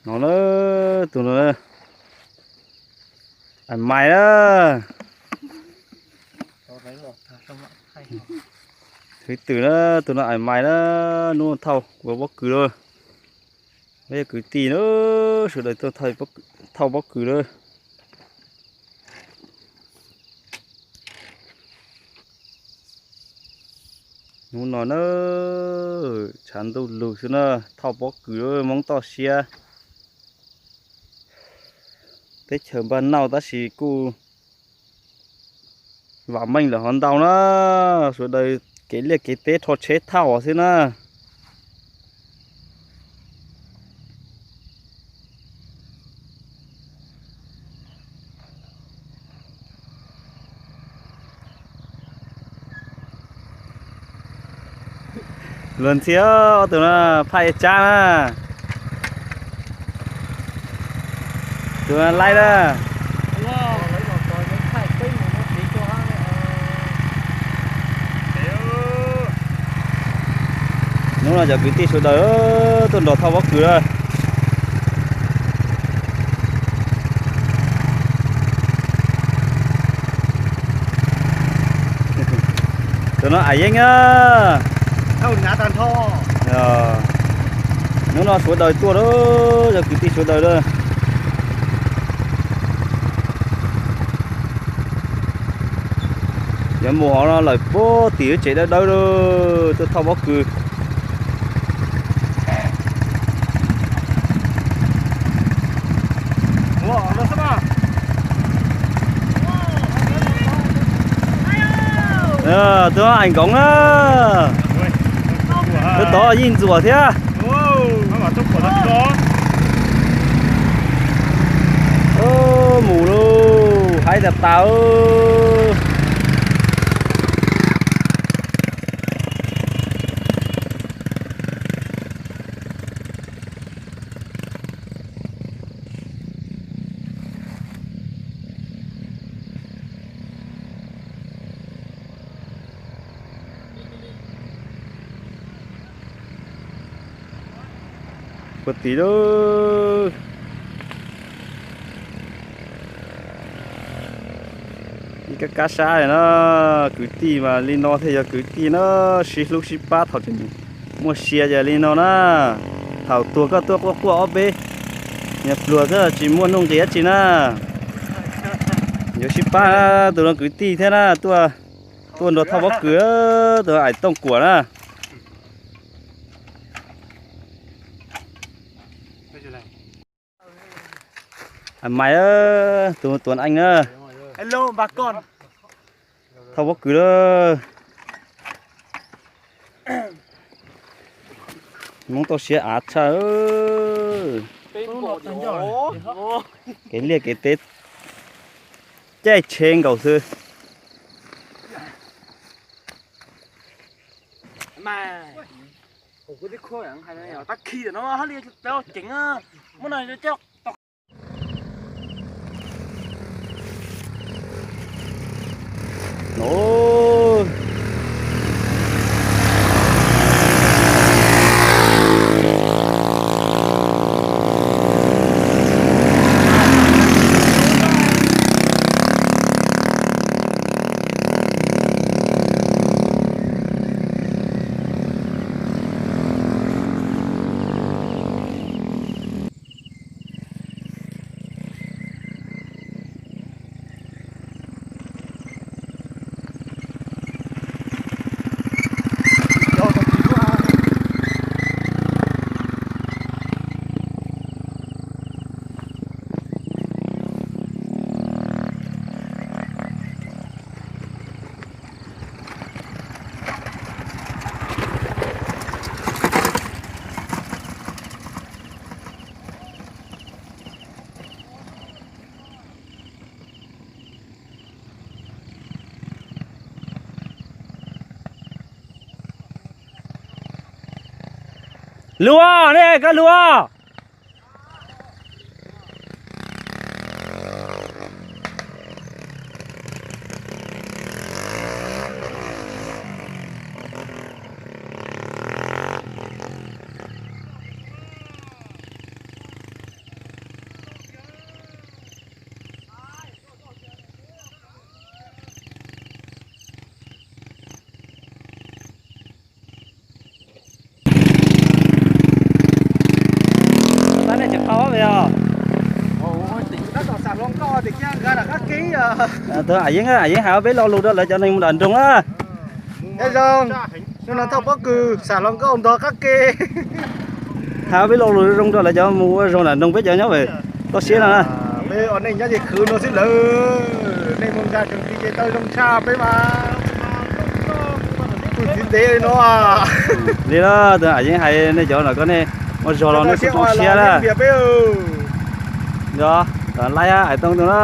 No na, tus no na, ais mais na. Hwv twm na, tus no ais mais na, hnub thauj ua pob kws lawm. Peb yog kwv tij na, sawv daws tuaj thauj pob kws lawm. Hnub no na, tshav ntuj lug xwb na, thauj pob kws Hmoob toj siab. Teb chaws npaj nauj tab sis kuj vam meej lawm hov ntau na, sawv daws kev liaj kev teb rho tsheb thauj xwb na. Luag ntxhi, ob tug no phaj tsab na. Tus no laib na. Hnub no cov kwv tij sawv daws tuaj nrog thauj pob kws na. Tus no ais yeeb na. Hnub no sawv daws tuaj lawm, cov kwv tij sawv daws lawm. Yuav mus hov no lawm puag tim lub tsev dawb dawb lawm, tuaj thauj pob kws. Tus no ais nkoov na. Tus tod yeej ntxuam thiab. Mus lauj, haib tas tas. Puag tim lawm. Ib kab kab sab na, kwv tij mas li no thiaj yog kwv tij na, sib hlub sib pab thaum tseem muaj sia ces li no na. Thaum tuag koj tuaj quaj quaj ob peb, nyias pluag koj tsis muaj nuj nqis dab tsi na. Yuav sib pab na, tus no kwv tij thiab na, tuaj, tuaj nrog thauj pob kws, tus no ais Tooj Kuam na. Ais mais, tus Tuam Eej na. Thauj pob kws lawm. Hmoob toj siab av tshaj. Kev liaj kev teb caij tsheb nkaus xwb. Lug, nej koj lug. Os, Yeeb, Yeeb hais ob peb lo lus rau lawv cov neeg mus nram nroog na. Hais ob peb lo lus zoo rau lawv cov mus ua zog nram nroog peb cov nyob toj siab no na. Peb ua neej nyob ces khwv no xwb lawm, nej mus nkag tseem ti ces tau zoo tshaj peb mas. Tus txiv ntev li no. Li na, tus Yeeb hais nej cov no kom nej ua zog los nej txhob zoo siab na. Yog, laib hais tooj tus na.